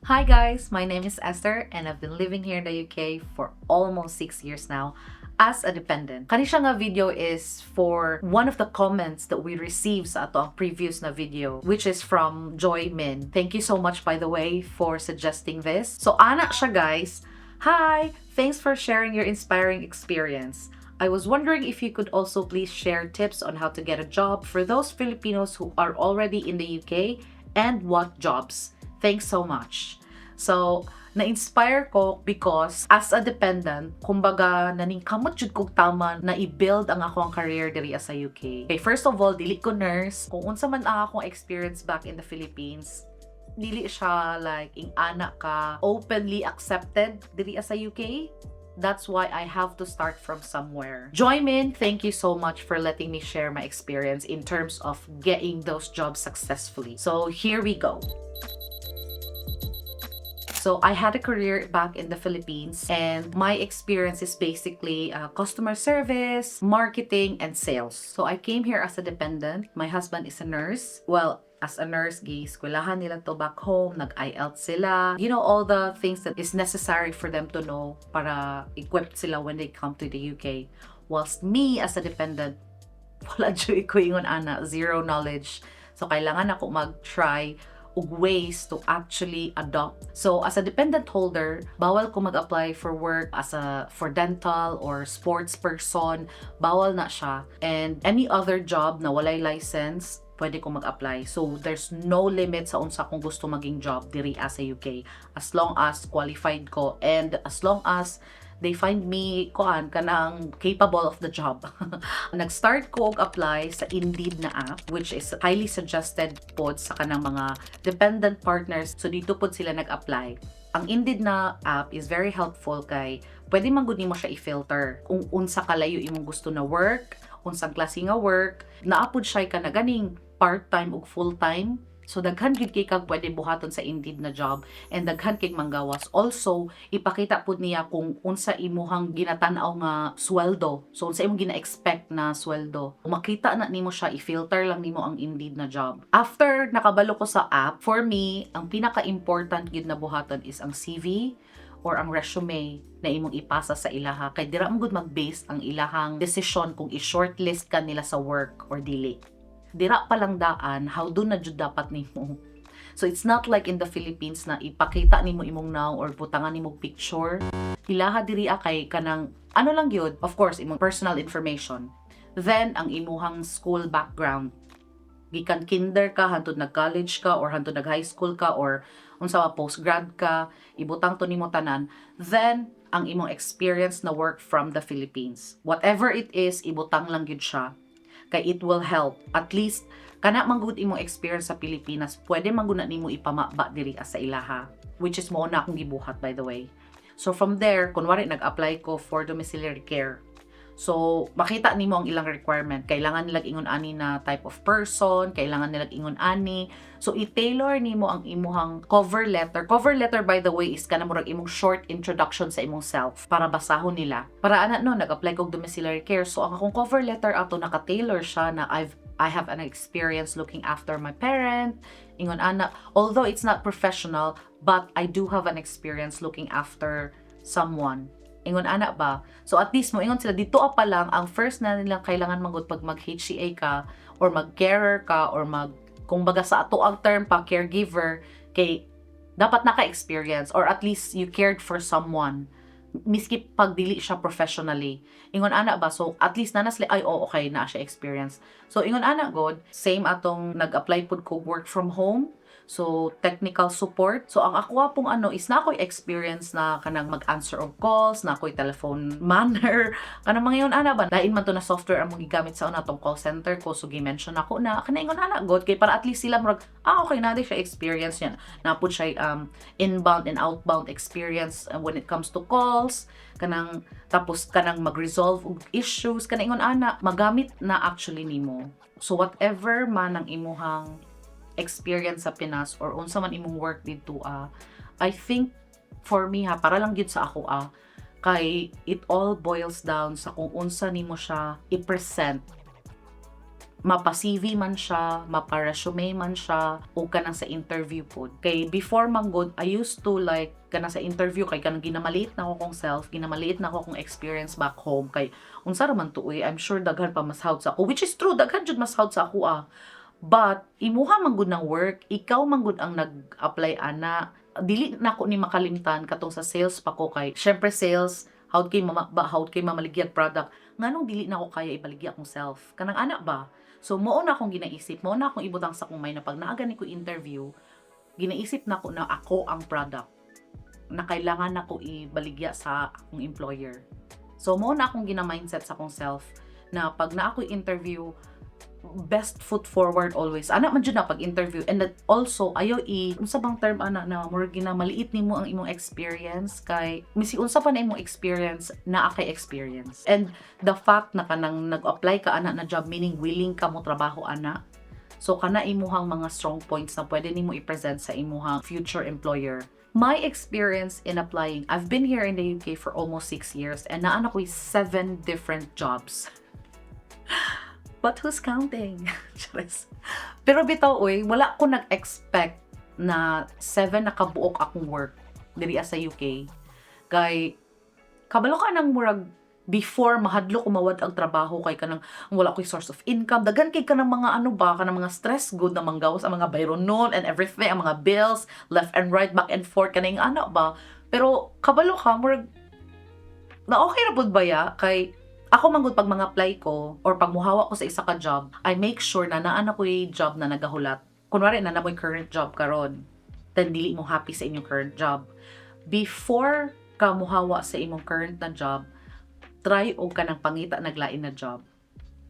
Hi guys, my name is Esther and I've been living here in the UK for almost 6 years now as a dependent. Kani siya nga video is for one of the comments that we received sa atoang previous na video, which is from Joy Min. Thank you so much, by the way, for suggesting this. So ana siya, guys. "Hi! Thanks for sharing your inspiring experience. I was wondering if you could also please share tips on how to get a job for those Filipinos who are already in the UK and what jobs. Thanks so much." So, na-inspire ko because as a dependent, kumbaga naningkamot jud kog tama na i-build ang akong career diri sa UK. Okay, first of all, dili ko nurse. Kung unsa man ang akong experience back in the Philippines, dili siya like ing-ana ka openly accepted diri sa UK. That's why I have to start from somewhere. Joymin, thank you so much for letting me share my experience in terms of getting those jobs successfully. So here we go. So I had a career back in the Philippines and my experience is basically customer service, marketing, and sales. So I came here as a dependent. My husband is a nurse. Well, as a nurse, gi-eskwelahan nila to back home, nag-IELTS sila. All the things that is necessary for them to know para equipped sila when they come to the UK. Whilst me, as a dependent, wala jud ko ingon ana, zero knowledge. So kailangan ako mag-try og ways to actually adopt. So as a dependent holder, bawal ko mag-apply for work as a for dental or sports person, bawal na siya. And any other job na walay license, pwede ko mag-apply. So there's no limit sa unsa kong gusto maging job diri sa UK as long as qualified ko and as long as they find me kuan kanang capable of the job. Nag-start ko og apply sa Indeed na app, which is highly suggested pod sa kanang mga dependent partners. So didto pod sila nag-apply. Ang Indeed na app is very helpful kay pwede man gud nimo siya i-filter kung unsa kalayo imong gusto na work, unsang klase nga work, naa pod siya ka na ganing part-time ug full-time. So daghan gyud kay kag pwede buhaton sa Indeed na job and daghan kay manggawas. Also, ipakita pud niya kung unsa imuhang ginatan-aw nga sweldo. So unsa imong gina-expect na sweldo. Makita na nimo siya, i-filter lang nimo ang Indeed na job. After nakabalo ko sa app, for me, ang pinaka-important gyud na buhaton is ang CV or ang resume na imong ipasa sa ilaha kay dira man gud mag-base ang ilahang desisyon kung i-shortlist ka nila sa work or dili. Dira pa lang daan, how do na jud dapat nimo. So it's not like in the Philippines na ipakita nimo imong nawong or butangan nimo picture. Ilaha diri kay kanang ano lang gyud, of course, imong personal information. Then ang imuhang school background. Gikan kinder ka hantod nag-college ka or hantod nag-high school ka or unsa pa, postgrad ka, ibutang to nimo tanan. Then ang imong experience na work from the Philippines. Whatever it is, ibutang lang gyud siya kay it will help. At least kana man gud imong experience sa Pilipinas, pwede man gud na nimo ipamaba diri sa ilaha, which is mao na akong gibuhat, by the way. So from there, kunwari nag-apply ko for domiciliary care. So, makita nimo ang ilang requirement. Kailangan nila ingon ani na type of person, kailangan nila ingon ani. So, i-tailor nimo ang imuhang cover letter. Cover letter, by the way, is kana murag imong short introduction sa imong self para basahon nila. Para ana no, nag-apply kog domiciliary care. So, ang akong cover letter ato naka-tailor siya na I have an experience looking after my parent, ingon ana. Although it's not professional, but I do have an experience looking after someone. Ingon ana ba? So at least mo ingon sila didto pa lang, ang first na nilang kailangan manggod pag mag HCA ka or mag carer ka or mag kung baga sa ato ang term pa, caregiver, kay dapat naka-experience or at least you cared for someone miski pag dili siya professionally. Ingon ana ba? So at least na sila, "Ay, oh, okay na siya experience." So ingon ana god. Same atong nag-apply pud ko work from home. So, technical support. So, ang ako pong ano is naa ko'y experience na kanang mag-answer of calls, naa ko'y telephone manner, kanang mga ingon ana ba. Lain man to na software ang mong gigamit sa una tong call center ko. So, gi-mention ako na, kanang ingon ana, god. Kay para at least sila murag, "Ah, okay na, di siya experience niya." Naa pud siya inbound and outbound experience when it comes to calls, kanang tapos kanang mag-resolve og issues, kanang ingon ana, magamit na actually nimo. So whatever man ang imuhang experience sa Pinas or unsa man imong work didto ah, I think for me ha, para lang gyud sa ako ah, kay it all boils down sa kung unsa nimo siya i-present. Mapa-CV man siya, mapa-resume man siya, o kanang sa interview pod. Kay before man gud, I used to like, kanang sa interview, kay kanang ginamaliit na ako kong self, ginamaliit na ako kong experience back home, kay unsa ra man to eh, I'm sure daghan pa mas hawd sa ako, which is true, daghan jud mas hawd sa ako ah. But, imuha man gud ng work, ikaw man gud ang nag-apply ana. Dili na ako ni makalimtan katong sa sales pa ko kay, syempre sales, hawd kay mama, ba, hawd kay mamaligyag product. Nganong dili na ako kaya ibaligya akong self? Kanang ana ba? So, mao na akong ginaisip, mao na akong ibutang sa akong mind na pag naa gani ko interview, ginaisip na ko na ako ang product na kailangan nako ibaligya sa akong employer. So, mao na akong gina-mindset sa akong self na pag naa ako interview, best foot forward always. Ana man jud na pag interview. And that also ayo i unsa bang term ana na murag ginamaliit nimo ang imong experience, kay misi unsa pa na imong experience, naa kay experience. And the fact na kanang nag-apply ka ana na job, meaning willing ka mo trabaho ana. So kana imuhang mga strong points na pwede nimo i-present sa imuhang future employer. My experience in applying, I've been here in the UK for almost 6 years and naa na ko'y seven different jobs. But who's counting? Charis. Pero bitaw, oy, wala ko nag-expect na seven na kabuok akong work diri sa UK. Kay kabalo ka nang murag before, mahadlok ko mawad ang trabaho kay kanang wala ko'y source of income. Daghan kay kanang mga ano ba, kanang mga stress gud na manggawas ang mga bayronon and everything, ang mga bills left and right, back and forth, kaning ano ba. Pero kabalo ka, murag na okay ra pud baya, kay ako man gud pag mga apply ko or pag muhawa ko sa isa ka job, I make sure na naa na ko'y job na nagahulat. Kunwari na mo'y current job karon, then dili mo happy sa inyong current job. Before ka muhawa sa imong current na job, try og kanang pangita naglain na job.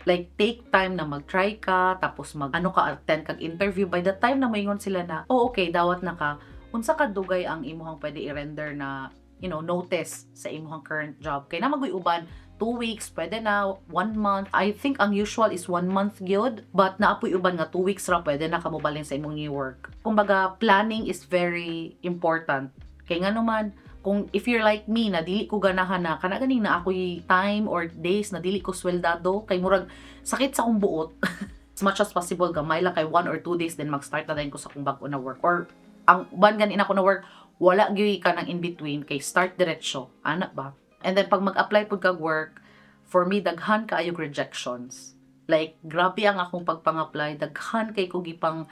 Like, take time na mag-try ka, tapos mag, ano ka, attend kag interview. By the time na moingon sila na, "Oh, okay, dawat na ka," unsa ka dugay ang imuhang pwede i-render na, notice sa imuhang current job? Kay naa man goy uban, 2 weeks, pwede na, one month. I think ang usual is one month gyud, but naa poy uban nga 2 weeks ra pwede na ka mobalhin sa imong new work. Kumbaga, planning is very important. Kay nga naman, kung if you're like me na dili ko ganahan na kana ganing na ako'y time or days na dili ko sweldado kay murag sakit sa akong buot. As much as possible, gamay lang kay 1 or 2 days, then mag-start na din ko sa akong bag-o na work, or ang uban gani na ako na work, wala gyud ka nang in between, kay start diretso ana ba. And then pag mag-apply pud kag work, for me, daghan kaayo rejections. Like, grabe ang akong pagpang-apply, daghan kay ko gipang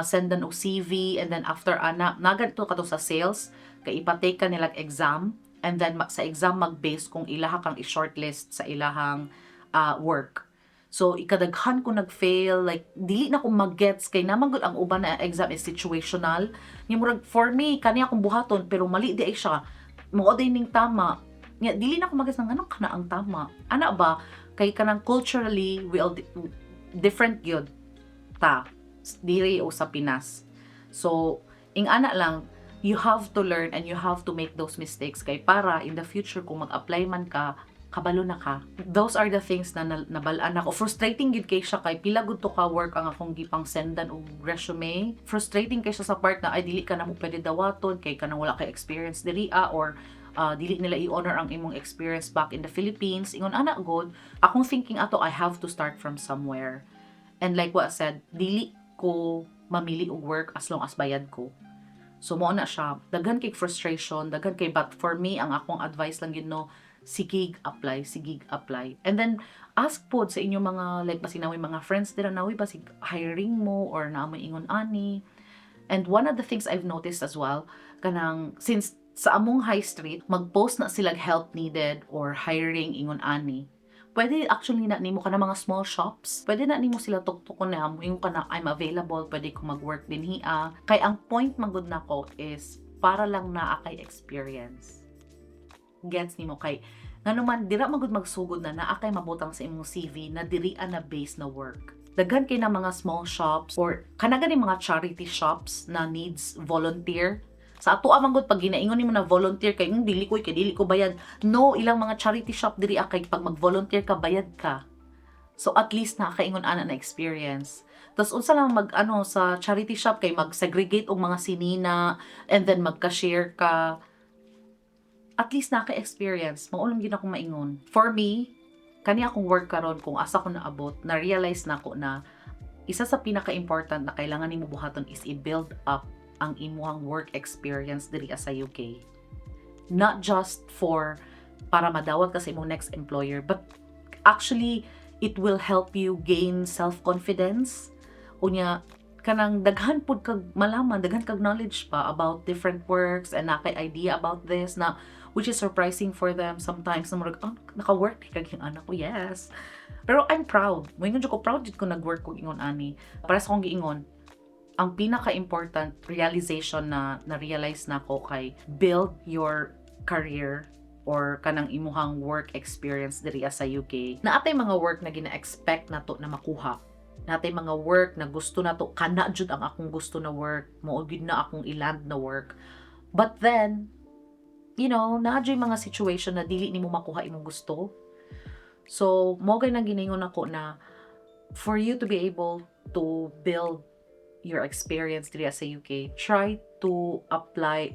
sendan og CV. And then after ana, naganto ka to sa sales, kay ipatake ka nilag exam, and then sa exam mag-base kung ilaha kang i-shortlist sa ilahang work. So ikadaghan ko nag-fail, like dili na ko mag-gets kay naman gud ang uban na exam is situational. Nga murag for me kani akong buhaton, pero mali di ay siya. Mao day ning tama. Nga dili na ko mag-gets ng anong kana ang tama. Ana ba, kay kanang culturally we all different gyud ta diri o sa Pinas. So ing ana lang, you have to learn and you have to make those mistakes kay para in the future, kung mag-apply man ka, kabalo na ka. Those are the things na nabalaan ako. Frustrating gid kay siya kay pila gud to ka work ang akong gipang sendan og resume. Frustrating kay siya sa part na ay dili ka na mo pwede dawaton kay kanang wala kay experience diri ah, or dili nila i-honor ang imong experience back in the Philippines. Ingon ana god, akong thinking ato, I have to start from somewhere. And like what I said, dili ko mamili og work as long as bayad ko. So mo na siya, daghan kay frustration, daghan kay, but for me, ang akong advice lang yun no, sigig apply, sigig apply. And then ask pod sa inyong mga, like basig naa moy mga friends dira, nawi basig hiring mo or naa moy ingon ani. And one of the things I've noticed as well, kanang since sa among high street, mag-post na sila help needed or hiring, ingon ani. Pwede actually na nimo kana mga small shops. Pwede na nimo sila tuktukon na mo ka na, "I'm available, pwede ko mag-work din hiya." Kay ang point man gud nako is para lang naa kay experience. Gets nimo? Kay ngano man dira man gud magsugod na naa kay mabutang sa imong CV na diri na base na work. Daghan kay na mga small shops or kana gani mga charity shops na needs volunteer. Sa ato man gud, pag ginaingon nimo na volunteer kay dili ko, kay dili ko bayad. No, ilang mga charity shop diri ah, kay pag mag-volunteer ka, bayad ka. So at least nakakaingon ana na experience. Tapos unsa lang mag ano sa charity shop kay mag-segregate og mga sinina and then mag-cashier ka. At least naka-experience. Mao lang gyud akong maingon. For me, Kani akong work karon, kung asa ko naabot, na-realize nako na isa sa pinaka-important na kailangan nimo buhaton is i-build up ang imuhang work experience diri sa UK. Not just for para madawat ka sa imong next employer, but actually it will help you gain self-confidence. Unya, kanang daghan pud kag malaman, daghan kag knowledge pa about different works and naa kay idea about this na, which is surprising for them sometimes na murag, "Oh, naka-work kag yung anak ko." Yes. Pero I'm proud. Moingon jud ko, proud jud ko nag-work kog ingon ani. Para sa akong giingon, ang pinaka-important realization na na-realize nako kay build your career or kanang imuhang work experience diri sa UK. Naa tay mga work na gina-expect nato na makuha. Naa tay mga work na gusto nato, kana jud ang akong gusto na work, mao gyud na akong i-land na work. But then, naa juy mga situation na dili nimo makuha imong gusto. So, mao gyud nang giningon nako na for you to be able to build your experience diri sa UK, try to apply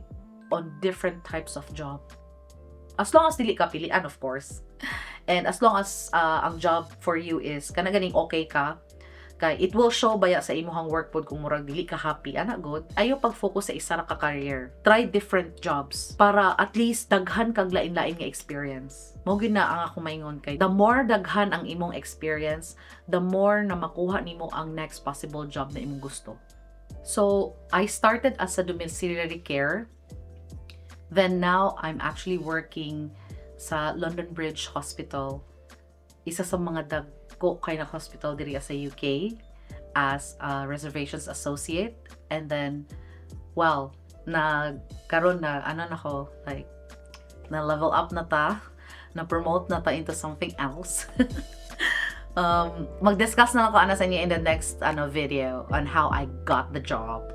on different types of job. As long as dili ka pilian, of course. And as long as ang job for you is kana ganing okay ka, kay it will show baya sa imuhang work pod kung murag dili ka happy ana god. Ayo pag-focus sa isa ra ka career. Try different jobs para at least daghan kag lain-lain nga experience. Mao gyud na ang ako maingon kay the more daghan ang imong experience, the more na makuha nimo ang next possible job na imong gusto. So I started as a domiciliary care. Then now I'm actually working sa London Bridge Hospital, isa sa mga dagko kay na hospital diri sa UK, as a reservations associate. And then, well, na karon na ano na ko, like na level up na ta, na promote na ta into something else. Mag-discuss na lang ko ana sa inyo in the next ano video on how I got the job.